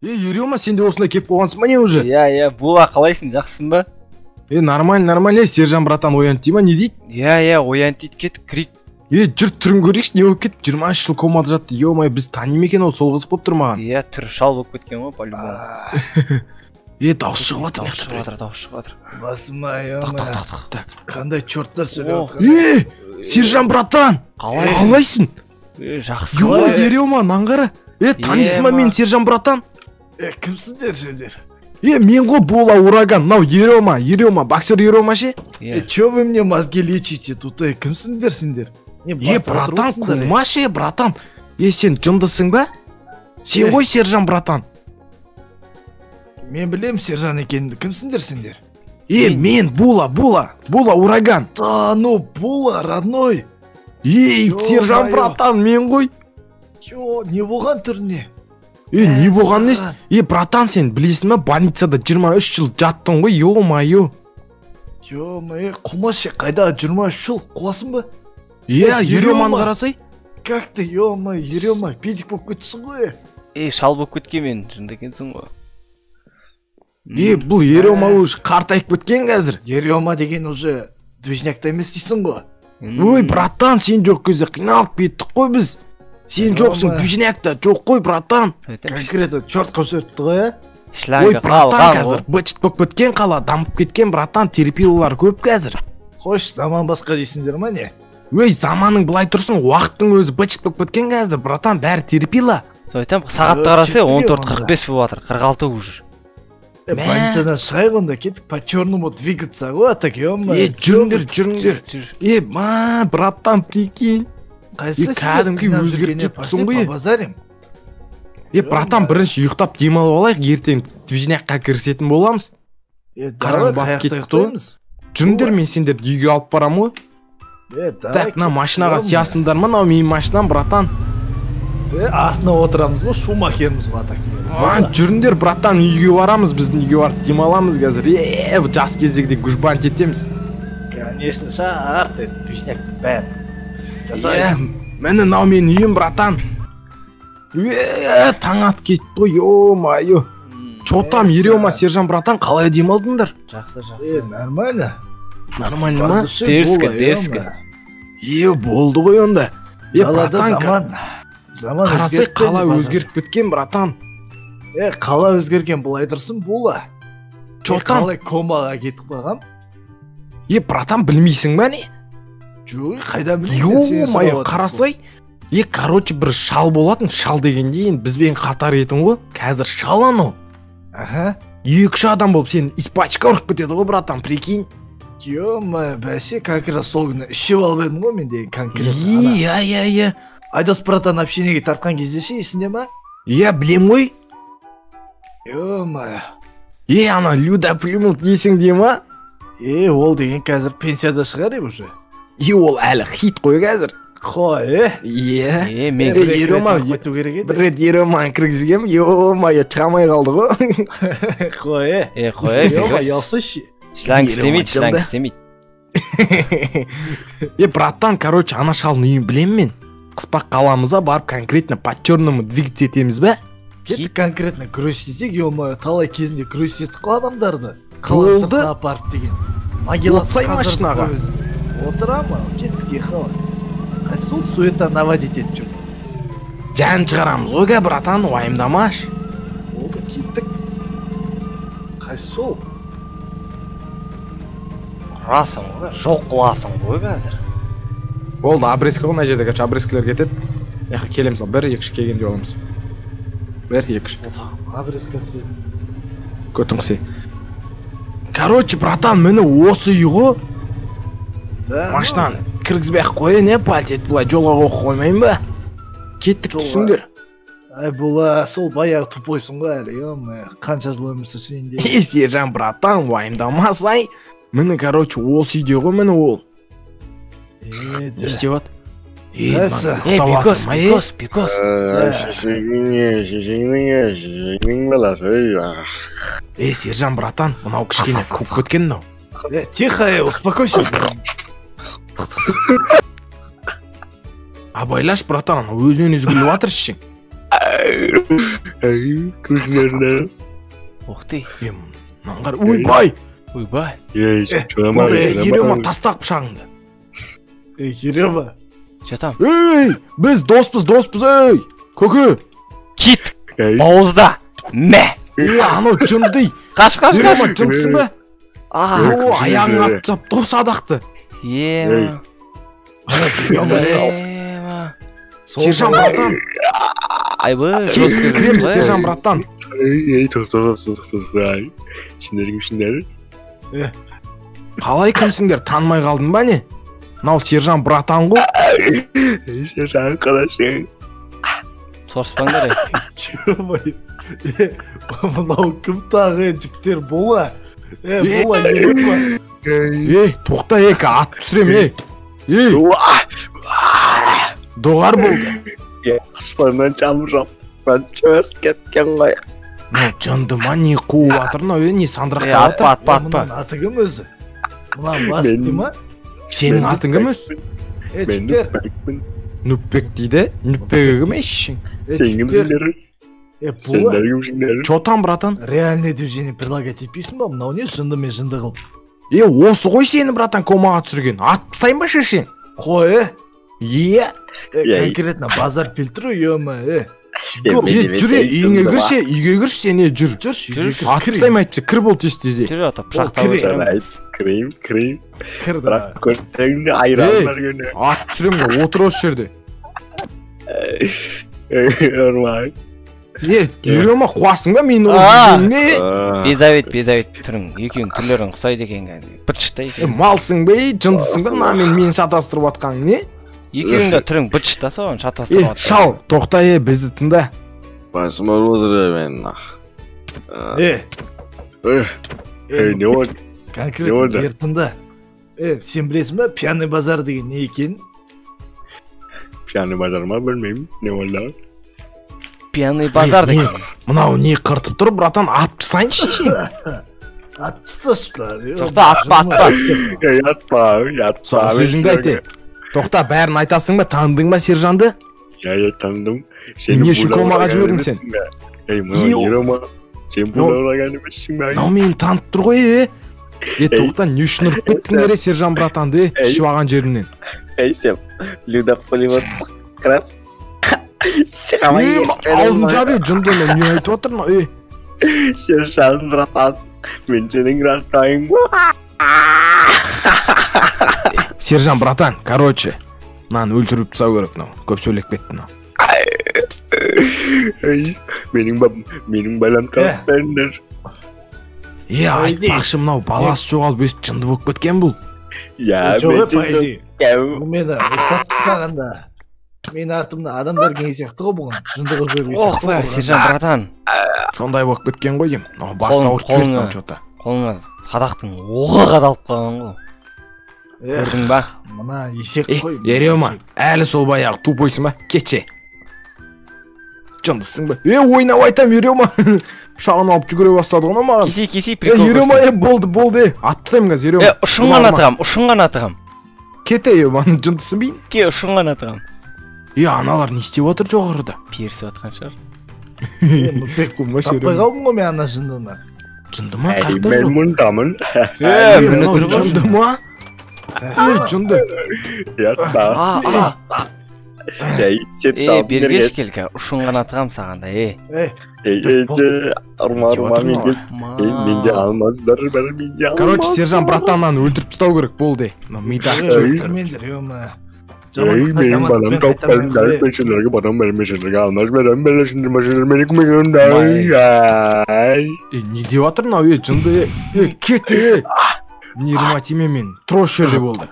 Е, Ерема, сен де осында келіп қойғансың ба не уже? Иә, иә, Була, қалайсың, жақсың ба? Е, нормально, нормально, Сержан братан оянды дей ма, не дейді? Иә, иә, оянды дейді, кеттік, кірейік. Е, жүр, түрін көрейікші, не болып кетті? 23 жыл комада жатты, ё-моё, біз тани ма екен ол, сол қызық болып тұр маған. Иә, түрі шал болып кеткен ғой, по-любому. Е, дауыс шығып жатыр, дауыс шығып жатыр, дауыс шығып жатыр. Басыма, ё-моё. Так. Қандай черттар сөйлеп жатыр? Е, Сержан братан! Қалайсың? Е, жақсы. Ё, Ерема, мынаны қара. Е, танисың ба мені, Сержан братан? Е, кімсіңдер сендер? Е, мен ғой Була Ураган, мынау Ерема, Ерема, боксер Ерема ше? Е, че вы мне мозги лечите тут, е, кімсіңдер сендер? Е, братан, қума ше, братан. Е, сен жындысың ба? Сен ғой Сержан братан. Мен білем Сержан екенімді, кімсіңдер сендер? Е, мен Була, Була, Була Ураган. Да, ну, Була, родной. Ей, Сержан братан, мен ғой. Ё, не болған түріне? Е, не болған несі? Е, братан, сен білесің ба, больницада 23 жыл жаттың ғой, ё-моё. Ё-моё, қумашы, қайда 23 жыл қуасың ба? Е, Ереманы қарасай. Как ты, ё-моё, Ерема, педик болып кетсің ғой. Е, шал болып кеткен мен, жынды екенсің ғой. Е, бұл Ерема уже қартайып кеткен қазір. Ерема деген уже движнякта емес дейсің ғой. Ой, братан, сен жоқ кезде қиналып кеттік қой біз. Сен жоқсың, движнякта жоқ қой, братан. Конкретно черт қылып жіберіпті ғой, ә? Ой, братан, қазір быт-шыт болып кеткен қала, дамып кеткен, братан, терпилалар көп қазір. Қош, заман басқа дейсіңдер ма не? Өй, заманың былай тұрсын, уақыттың өзі быт-шыт болып кеткен қазір, братан, бәрі терпила. Сол айтам, сағатты қарасай, 14:45 болып жатыр, 46 уже. Больницадан шығайық онда, кеттік по черному двигаться ғой, так, ё-моё. Е, жүріңдер, жүріңдер. Е, ма, братан, прикинь. Қайсысы кәдімгі өзгеріп кетіпсің ғой. Базарим. Е, братан, бірінші ұйықтап демалып алайық, ертең движнякқа кірісетін боламыз. Е, давай, батып кетті ғой. Жүріңдер, мен сендерді үйге алып барамын ғой. Е, давай. Так, мына машинаға сиясыңдар ма? Мынау менің машинам, братан. Е, артына отырамыз ғой, Шумахерміз ғой, атак. Жүріңдер, братан, үйге барамыз, біздің үйге барып демаламыз қазір. Е, жас кездегідей гужбант етеміз. Конечно, шарт, движняк бәрі. Е, міне мынау менің үйім, братан. Е, таң атып кетті ғой, ё-моё. Чё там, Ерема, Сержан братан, қалай демалдыңдар? Жақсы, жақсы. Е, нормально. Нормально ма? Дерзко, дерзко. Е, болды ғой онда. Е, братан, заман қарасай, қала өзгеріп кеткен, братан. Е, қала өзгерген былай тұрсын, Була. Чё там? Қалай комаға кетіп қалғам? Е, братан, білмейсің ба не? Жоқ, қайдан білейін? Ё-моё, қарасай. Е, короче, бір шал болатын, шал дегенде енді бізбен қатар етін ғой. Қазір шал анау. Аха. 2-3 адам болып сені испачка ұрып кетеді ғой, братан, прикинь. Ё-моё, бәсе, как раз сол күні ішіп алып едім ғой мен деген конкретно. Иә, иә, иә. Айдос братан общениеге тартқан кезде ше, есіңде ма? Иә, білем ғой. Ё-моё. Е, ана Люда Плюмут есіңде ма? Е, ол деген қазір пенсияда шығар уже. Е, ол әлі хит қой қазір. Қой, е? Е. Е, мен Ерема, бір рет Ереманы кіргізгем, ё-моё, шыға алмай қалды ғой. Қой, е? Е, қой, Ерема, ұялсайшы. Шланг істемейді, шланг істемейді. Е, братан, короче, ана шалдың үйін білем мен. Қыспақ қаламызға барып конкретно по черному двигаться етеміз бе? Кеттік конкретно күрес етейік, ё-моё, талай кезінде күрес еттік қой адамдарды. Қаланың сыртына апарып деген. Отырсай машинаға. Отыра ма? Кеттік ехала. Қайсы сол суета наводить етіп жүр. Жан шығарамыз ғой, ка, братан, уайымдамаш. Болды, кеттік. Қайсы сол? Ұрасың ғой, жоқ қыласың ғой қазір. Болды, обрезка ғой мына жерде, короче, обрезкілер кетеді. Яқа келеміз, ал 1, 2, 3 келгенде боламыз. 1, 2, 3. Обрезкасы. Көтіңсей. Короче, братан, міне осы үй ғой. Машинаны кіргізбей-ақ қояйын, е, пальт етіп былай жолға қойып қоймайын ба? Кеттік, түсіңдер. Ай, Була, сол баяғы тупойсың ғой әлі, ё-моё, қанша жыл өмір сүрсең де. Е, Сержан братан, уайымдамасай. Міне, короче, осы үйде ғой, міне ол. Не істеп жатыр? Е, Е, бикос, бикос, бикос. Шешеңнің баласы. Е, Сержан братан, мынау кішкене қуып кеткен мынау. Е, тихо, е, успокойся. Абайлаш, братан, анау өзінен өзі күліп жатыр шешең. Кімсіңдер? Ух ты. Мынаны қара. Ойбай! Ойбай. Ей, Ерема, тастақ пышағыңды. Ей, Ерема. Че там? Ей, біз доспыз, доспыз, ей. Көке. Кит. Бауызда. Мә. Ей, анау жынды. Қаш, қаш, қаш. Ерема, жындысың ба? О, аяғың атып тастапты ғой садақты. Ема. Ема. Сержан братан. Айбай, кіреміз, Сержан братан. Ей, тоқта, тоқта, тоқта. Сендер кімсіңдер? Қалай кімсіңдер, танымай қалдың ба не? Мынау Сержан братан ғой. Ей, Сержан, қалайсың? Сорыспаңдар, ей. Мынау кім тағы, жігіттер, бола? Бола, не болды? Ей, тоқта, екі ат түсірем, ей. Ей. Доғар болды. Аспаннан жамыр жауып, чөс кеткен ғой. Мынау жынды ма, не қуып жатыр мынау, не сандырақтап жатыр? Атпа, атпа, атпа. Мынаның аты кім өзі? Мынаның басы дей ма? Сенің атың кім өзі? Мен Нүпбекпін. Нүпбек дейді? Нүпбегі кім ешің? Сен кімсіңдер? Сендер кімсіңдер? Че там, братан? Реальный движение предлагать етпейсің ба? Мынау не жынды мен жынды қылып? Е, осы ғой сені, братан, комаға түсірген. Атып тастайын ба, шешең? Қой, е? Конкретно базар пилтіру, ема, е. Жүр, үйіңе кірші, үйге кірші сен, жүр. Жүр, атып тастаймын әйтпесе, кір бол тез тез. Жүр, ата, пышақтап өтіремін. Кірейін, кірейін. Кір, бірақ көртеңді айырамдар күні. Атып түсіремін ғой, отыр осы жерде. Ұрмай. Е, Ерема, қуасың ба мен оны? Безавет, безавет түрің, екеуің түрлерің ұқсайды екен кәдімгі. Быт-шыт екен. Малсың ба, жындысың ба, мына мені шатастырып жатқаның не? Екеуің де түрің быт-шыт та, соған шатастырып жатқан. Шал, тоқта, бізді тыңда. Басым ауырып отыр мен. Не болды? Конкретно бер тыңда. Сен білесің ба, пьяный базар деген не екенін? Пьяный базар ма, білмеймін, не болды? Пьяный базар деген. Мынау не қыртып тұр, братан, атып тастайыншы шешең. Атып тасташы. Тоқта, атпа, атпа. Атпа, атпа. Соңғы сөзіңді айт. Тоқта, бәрін айтасың ба, таныдың ба Сержанды? Иә, таныдым. Не үшін комаға жібердің сен? Ей, мынау Ерема, сен бұлаған емессің бе? Мынау мені танып тұр ғой, е. Тоқта, не үшін ұрып кеттіңдер, Сержан братанды, ішіп алған жерімнен? Ей, сен, Люда Поливот қырап. Аузын жап, жынды, не айтып отыр мынау, е? Сержан братан, мен сенің братайың. Сержан братан, короче, мынаны өлтіріп тастау керек мынау, көп сөйлеп кетті мынау. Менің балам тауып беріңдер. Е, айтпақшы, мынау баласы жоғалып өсіп жынды болып кеткен бұл. Я, мен жынды. Бұл мені ұстап тастағанда. Мен артымда адамдар келген сияқты ғой бұған. Жынды қылып жіберген Ох, сияқты. Сержан братан. Сондай болып кеткен ғой деймін. Мынау басын ауыртып жіберді мынау чё-то. Қолыңа садақтың оғы қадалып қалған ғой. Көрдің ба? Мына есек қой. Ерема, әлі сол баяғы тупойсың ба? Кетші. Жындысың ба? Ойнап айтам, Ерема. Пышағын алып жүгіре бастады ғой маған. Кесе, кесе, прикол. Ерема, болды, болды. Атып тастаймын қазір, Ерема. Ұшын ғана тығам, ұшын ғана тығам. Кет, Ерема, жындысың бейін? Ке, ұшын ғана тығам. Аналар не істеп отыр жоғарыда? Перісіп жатқан шығар. Таппай қалдым ғой мен ана жындыны. Жынды ма? Мен мұндамын. Мынау жынды ма? Жынды. Бергеш кел, ұшын ғана тығам саған да, Ей, ұрма, ұрма, менде алмаздар бар, менде алмаздар. Короче, Сержан братаннан өлтіріп тастау керек, болды. Миды ашып өлтірмеңдер, Ей, менің балам тауып беріңдер, мен сендерге барам, мен сендерге алмаз беремін, мен сендерге мені көмегіңдер. Не деп жатыр мынау, жынды, кет, нервыма тиме мен, тұр осы жерде болды.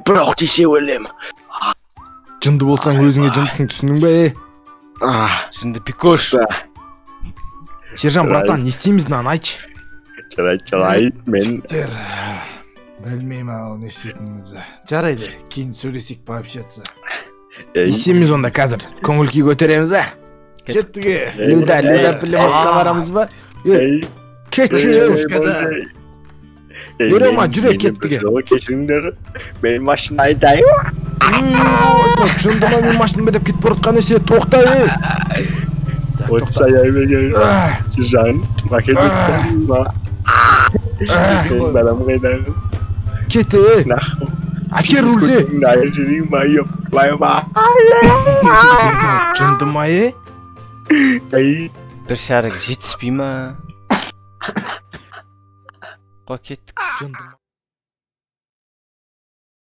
Бірақ тисе өлем. Жынды болсаң өзіңе жындысың, түсіндің бе, Жынды пикош. Сержан братан, не істейміз мынаны, айтшы. Жарайды, жарайды, мен... Білмеймін ал не істейтінімізді. Жарайды, кейін сөйлесек, пообщаться. Не істейміз онда қазір? Көңіл күй көтереміз, ә? Кеттік. Люда, Люда Племонтқа барамыз ба? Кетші. Ерема, жүре, кеттік. Кешіріңдер, мен машина айдаймын. Жынды ма, мен машина деп кетіп бара жатқан есе, тоқта, ей. Отчаяй берген. Сержан, Менің балам қайда? Кет, ей. Әке, рульде. Жынды ма, е? Бір шарик жетіспей ма? Қой, кеттік. Жынды.